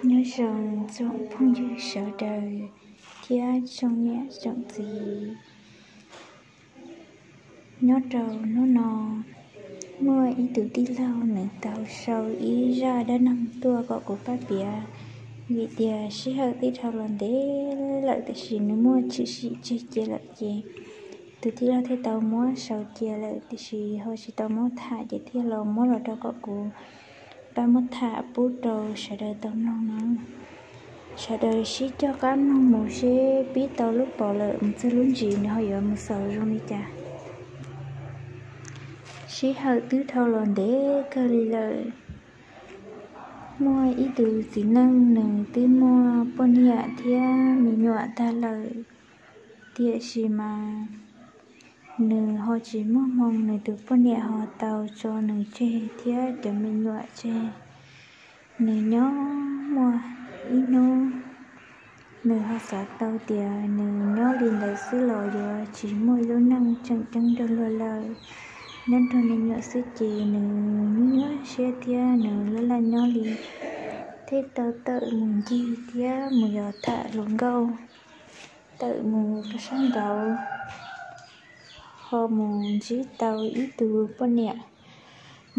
Nyob zoo tsoom phooj ywg sawv daws thiab tsoom niam tsoom txiv. Nyob rau hnub no, muaj ib tug tij laug nws tau sau ib zaj dab neeg tuaj kom kuv pab piav, vim tias sij hawm twb dhau los ntev lawm tiam sis nws muaj tshwm sim tseg cia lawm ces tus tij laug thiaj tau muab sau cia lawm tiam sis ho tsis tau muab tham ces thiaj los muab los rau kom kuv pab muab tham pub rau sawv daws tau mloog no. Sawv daws sib coj qab mloog mus seb pib tau lub pos lawm mus txog lub ntsis nws ho yuav mus xaus zoo li cas. Sij hawm twb dhau los ntev kawg li lawm. Muaj ib tug txiv neej nws twb muaj poj niam thiab me nyuam tag lawm, tiam sis mas nws ho tsis muaj hmoo, nws tus poj niam ho tau tso nws tseg thiab cov me nyuam tseg. Nws nyob muaj ib hnub, nws ho xav tau tias nws nyob li ntawd xwb los yuav tsis muaj ib lub neej tseem ceeb nrog luag lawm. Nyob nrog me nyuam xwb ces nws nyuaj siab thiab nws laj laj nyob li, thiaj tau tawm mus ncig thiab mus yos tham hluas nkauj, tawm mus rau sab nraud, ho mus ntsib tau ib tug poj niam.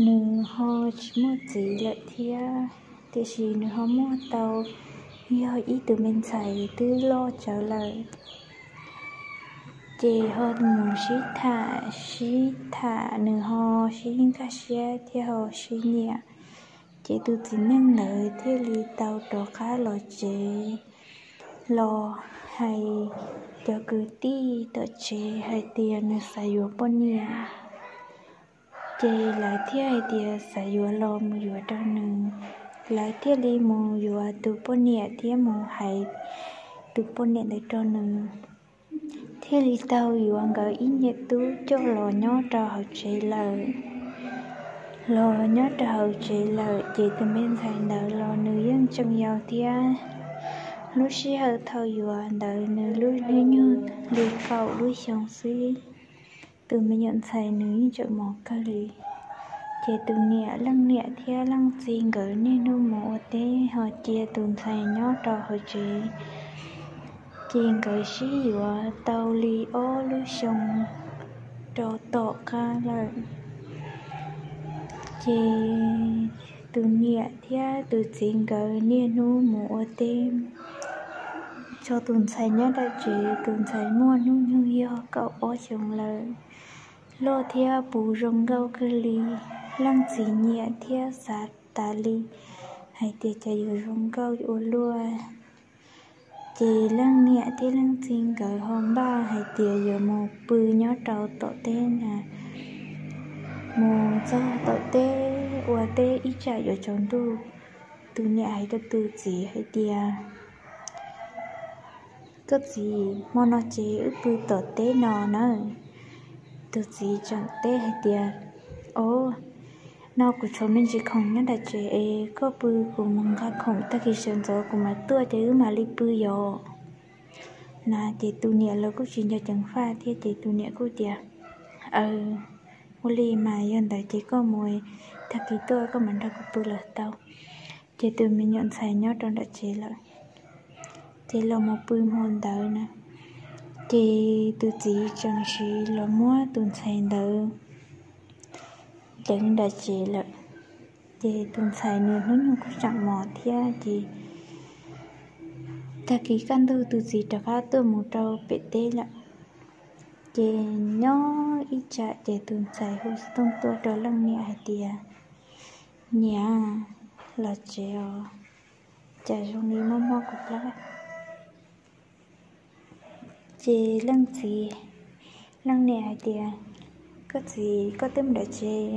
Nws ho tsis muaj txiv lawm thiab, tiam sis nws ho muaj tau yog ib tug me ntxhais twb loj tsawv lawm. Ces ho mus sib tham sib tham, nws ho sib nkag siab thiab ho sib nyiam. Ces tus txiv neej ntawd thiaj li tau rov qab los tsev los hais cov kwv tij tom tsev hais tias nws xav yuav poj niam. Ces lawv thiaj hais tias xav yuav los mus yuav rau nws. Lawv thiaj li mus yuav tus poj niam thiab mus hais tus poj niam ntawd rau nws, thiaj li tau yuav nkawd ib niam tub coj los nyob rau hauv tsev lawm. Los nyob rau hauv tsev lawm ces tus me ntxhais ntawd los nws yeej tseem yau thiab. Lub sij hawm thaum yuav ntawd nws lub hnub nyoog li kaum lub xyoo xwb. Tus me nyuam ntxhais nws yeej tseem mos kawg li. Ces tus niam, leej niam thiab leej txiv nkawd niaj hnub mus ua teb ho cia tus ntxhais nyob rau hauv tsev. Ces nkawd sib yuav tau li ob lub xyoo rau tom qab lawm. Ces tus niam thiab tus txiv nkawd niaj hnub mus ua teb, tso tus ntxhais nyob nram tsev. Tus ntxhais muaj hnub nyoog yog kaum ob xyoos lawm, loj thiab puv zoo nkauj kawg li. Leej txiv nyiam thiab xav tas li hais tias cas yuav zoo nkauj ua luaj. Ces leej niam thiab leej txiv nkawd ho npaj hais tias yuav mus pw nyob rau tom teb na, mus txog tom teb ua teb ib tsam yuav tsaus ntuj. Tus niam hais rau tus txiv hais tias, koj txiv, hmo no ces wb pw tom teb no na. Tus txiv tseem teb hais tias, o, no kuv tshuav me ntsis khoom nyob nram tsev es koj pw, kuv mus nqa khoom tag kis sawv ntxov kuv mam tuaj ces wb mam li pw yom. Na ces tus niam los kuj tsis nco ceev faj thiab ces tus niam kuj tias, aw, ua li mas yog ntawd ces koj mus, tag kis tuaj koj mam nrog kuv pw los tau. Ces tus me nyuam ntxhais nyob rau nram tsev lawm. Ces los mus pw hmo ntawd na, ces tus txiv tseem sim los muab tus ntxhais ntawd deev nram tsev lawm. Ces tus ntxhais nws hnub nyoog kuj tseem mos thiab ces tag kis kaj ntug tus txiv rov qab tuaj mus rau pem teb lawm. Ces nyob ib tsam ces tus ntxhais hu xov tooj tuaj rau leej niam hais tias, niam, los tsev os, cas zoo li mob mob kuv plab. Ces leej txiv, leej niam hais tias, koj txiv, koj twb mus nram tsev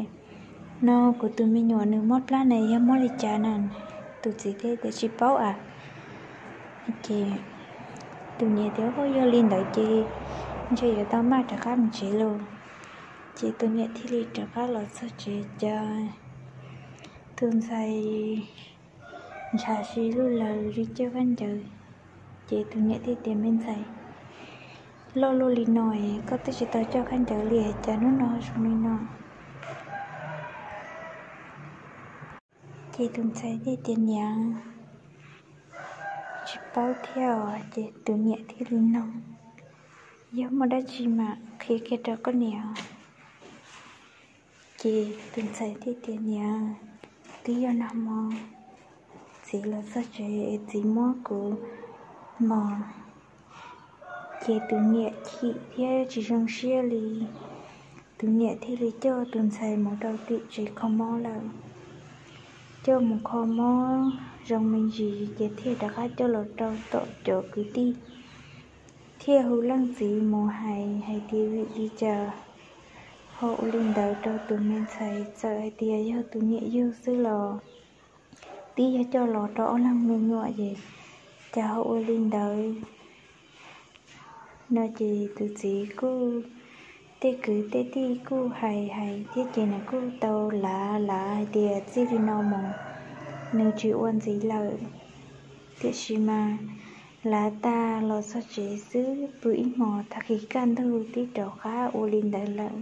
no, kuv tus me nyuam nws mob plab na, yog mob li cas na? Tus txiv teb tias tsis paub a. Ces tus niam tias, yog li ntawd ces ntshe yuav tau maj rov qab mus tsev lauj. Ces tus niam thiaj li rov qab los txog tsev ces tus ntxhais ntshav si lug laws li coj khaub ncaws. Ces tus niam thiaj tias, me ntxhais, loj luaj li no es koj twb tsis tau coj khaub ncaws li cas hnub no zoo li no? Ces tus ntxhais thiaj tias, niam, tsis paub thiab os. Ces tus niam thiaj li nug, yog muaj dab tsi mam qhia kiag rau koj niam. Ces tus ntxhais thiaj tias, niam, twb yog nag hmo txiv los txog tsev es txiv muab kuv mos. Ces tus niam chim thiab tsis zoo siab li, tus niam thiaj li coj tus ntxhais mus rau tim tsev kho mob lawm. Coj mus kho mob zoo me ntsis ces thiaj rov qab coj los rau tom cov kwv tij, thiaj hu leej txiv mus hais hais tias vim li cas ho ua li ntawd rau tus me ntxhais, txawm hais tias yog tus niam yug xwb los twb yog coj los rau ob leeg me nyuam es cas ho ua li ntawd no. Ces tus txiv kuj, tej kwv tej tij kuj hais hais thiab ces nws kuj tau lav lav hais tias txij li no mus nws tsis ua ntxiv lawm. Tiam sis mas lav tag los txog tsev xwb pw ib hmos tag kis kaj ntug twb rov qab ua li ntawd lawm.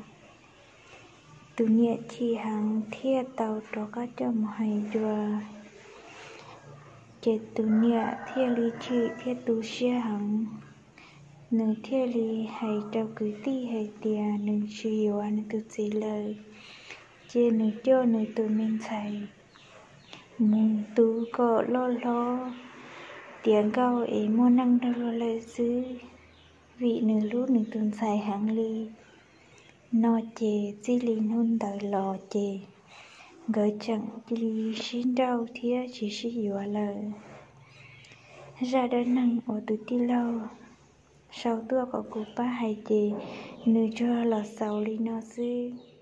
Tus niam chim heev thiaj tau rov qab coj mus hais dua. Ces tus niam thiaj li chim thiaj tu siab heev, nws thiaj li hais rau kwv tij hais tias nws tsis yuav nws tus txiv lawm, ces nws coj nws tus me ntxhais mus tu kom loj hlob tiav nkauj es muaj neej nrog luag lawm xwb, vim nws hlub nws tus ntxhais heev li. No ces txij li hnub ntawd los ces nkawd tseem cia li sib nrauj thiab tsis sib yuav lawm. Zaj dab neeg uas tus tij laug sau tuaj kom kuv pab hais ces nws tsuas los xaus li no xwb.